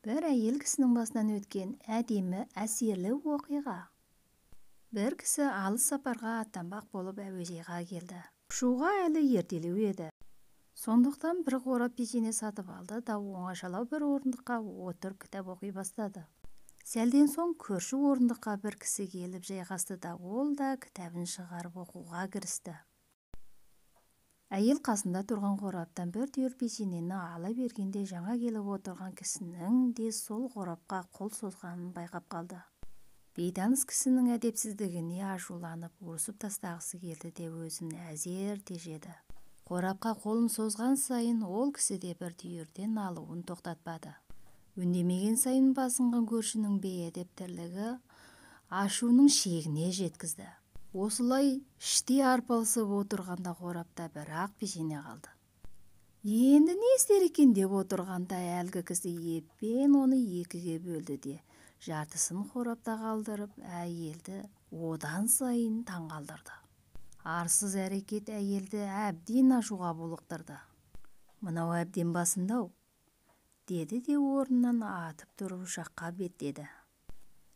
Бір әйел кісінің басынан өткен әдемі, әсерлі оқиға. Бір кісі алыс сапарға аттанбақ болып әуежайға келді. Ұшуға әлі ертелеу еді. Сондықтан бір қорап печене сатып алды да оңашалау бір орындыққа отырып кітап оқи бастады. Сәлден соң көрші орындыққа бір кісі келіп жайғасты да, ол да кітабын шығарып оқуға кірісті. Әйел қасында тұрған қораптан бір түйір печенені ала бергенде жаңа келіп отырған кісінің де сол қорапқа қол созғанын байқап қалды. Бейтаныс кісінің әдепсіздігіне ашуланып, ұрсып тастағысы келді де өзін әзер тежеді. Қорапқа қолын созған сайын ол кісі де бір түйірден алуын тоқтатпады. Үндемеген сайын басынған көршінің бейәдеп тірлігі ашуының шегіне жеткізді. Осылай іштей арпалысып отырғанда қорапта бір-ақ печене қалды. Енді не істер екен деп отырғанда әлгі кісі еппен оны екіге бөлді де, жартысын қорапта қалдырып, әйелді одан сайын таңғалдырды. Арсыз әрекет әйелді әбден ашуға булықтырды. Мынау әбден басында-ау, деді де орнынан атып тұрып ұшаққа беттеді.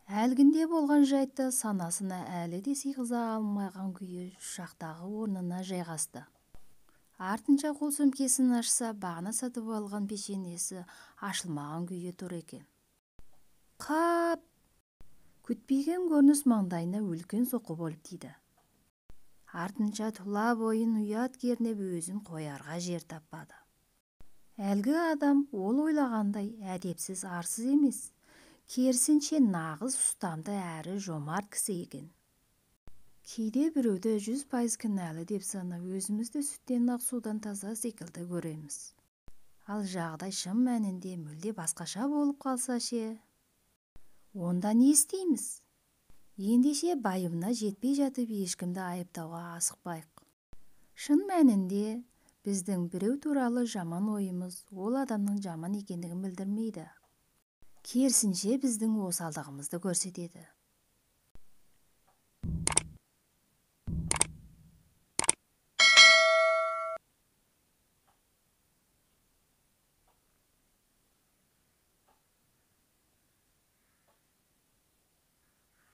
Әлгінде болған жайтты санасына әлі де сыйғыза алмаған күйі ұшақтағы орнына жайғасты. Артынша қол сөмкесін ашса, бағана сатып алған печенесі ашылмаған күйі тұр екен. Қап! Күтпеген көрініс маңдайына үлкен соққы болып тиді. Артынша тұла бойын ұят кернеп өзін қоярға жер таппады. Әлгі адам ол ойлағандай әдепсіз, арсыз емес. Керісінше нағыз ұстамды әрі жомарт кісі екен. Кейде біреуді 100% кінәлі деп санап, өзімізді сүттен ақ, судан таза секілді көреміз. Ал жағдай шын мәнінде мүлде басқаша болып қалса ше? Онда не істейміз? Ендеше байыбына жетпей жатып ешкімді айыптауға асықпайық. Шын мәнінде біздің біреу туралы жаман ойымыз ол адамның жаман екендігін білдірмейді. Керісінше біздің осалдығымызды көрсетеді.